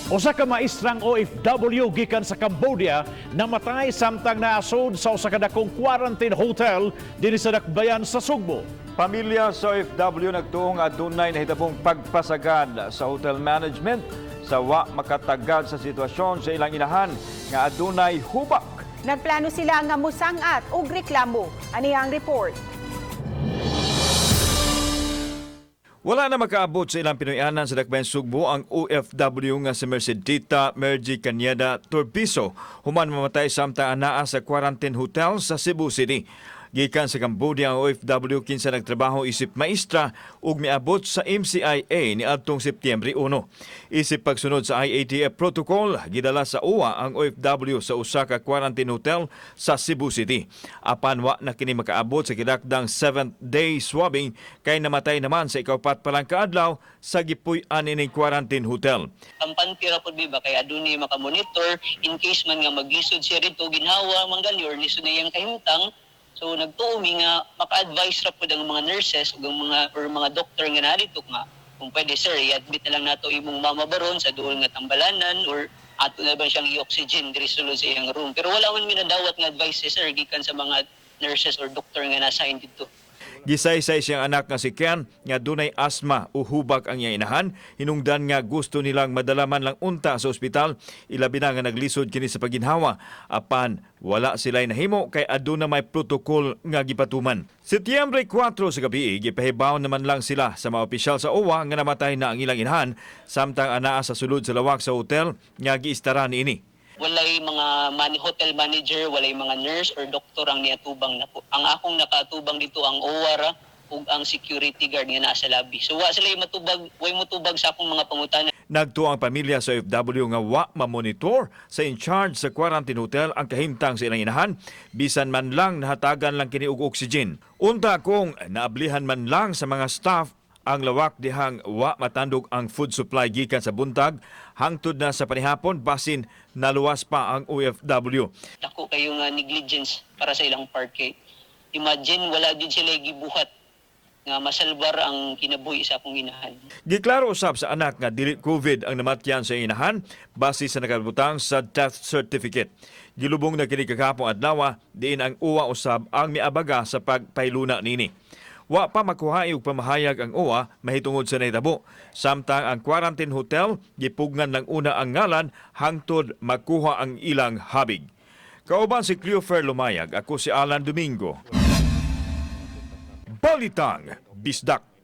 Usa ka maestrang OFW gikan sa Cambodia namatay samtang naasod sa usa ka dakong quarantine hotel dinhi sa dakbayan sa Sugbo. Pamilya sa OFW nagtuong adunay nahitabong pagpasagad sa hotel management sa wa makatagad sa sitwasyon sa ilang inahan nga adunay hubak. Nagplano sila nga musangat og reklamo. Ani ang report. Wala na makaabot sa ilang Pinoyanan sa Dakbayan Sugbo ang OFW nga si Mercedita Mergy Cañeda Torpiso human mamatay samtang anaa sa quarantine hotel sa Cebu City. Gikan sa Cambodia ang OFW kinsa nagtrabaho isip maestra ug miabot sa MCIA niadtong Setyembre 1. Isip pagsunod sa IATF protocol, gidala sa OWWA ang OFW sa usa ka quarantine hotel sa Cebu City. Apan wa na kini makaabot sa gidakdang 7th day swabbing kay namatay naman sa ikaupat pa lang kaadlaw sa gipuy-an ining quarantine hotel. Kampante ra pud ba kay adunay makamonitor in case man nga maglisod siya rito, ginhawa man gani or lisod na iyang kahimtang. So nagtuo mi nga maka-advise ra pud ang mga nurses ug ang mga or mga doktor nga naa dito nga kung pwede, sir, i-admit na lang nato imong mama baron sa duol nga tambalanan or ato na ba siyang i-oxygen diri sulod sa iyang room. Pero wala man mi nadawat nga advice si sir gikan sa mga nurses or doktor nga nasa dito. Gisaysay siyang anak nga si Ken nga dunay asma o hubak ang iyang inahan, hinungdan nga gusto nilang madala man lang unta sa ospital, ilabi na nga naglisod kini sa paginhawa, apan wala sila'y nahimo kay aduna may protocol nga gipatuman. Setyembre 4 sa gabi, gipahibaw naman lang sila sa mga opisyal sa OWWA nga namatay na ang ilang inahan samtang anaa sa sulod sa lawak sa hotel nga giistaran niini. Walay mga hotel manager, walay mga nurse or doktor ang niatubang nako. Ang akong nakatubang dito ang OWWA ra ug ang security guard nga naa sa lobby. So wa sila matubag, way motubag sa akong mga pangutana. Nagtuo ang pamilya sa OFW nga wa mamonitor sa in-charge sa quarantine hotel ang kahimtang sa ilang inahan, bisan man lang nahatagan lang kini og oxygen. Unta kung naablihan man lang sa mga staff ang lawak dihang wa matandog ang food supply gikan sa buntag hangtod na sa panihapon, basin naluwas pa ang OFW. Dako kayo nga negligence para sa ilang part kay imagine wala din sila gibuhat nga masalbar ang kinabuhi sa akong inahan. Giklaro usab sa anak nga dili COVID ang namatyan sa inahan base sa nakabutang sa death certificate. Gilubong na kini kagahapong adlaw diin ang OWWA usab ang miabaga sa pagpailuna nini. Wa pa makuha og pamahayag ang OWWA mahitungod sa nahitabo. Samtang ang quarantine hotel gipugngan lang una ang ngalan hangtod makuha ang ilang habig. Kauban si Cleofer Lumayag, ako si Alan Domingo. Balitang Bisdak.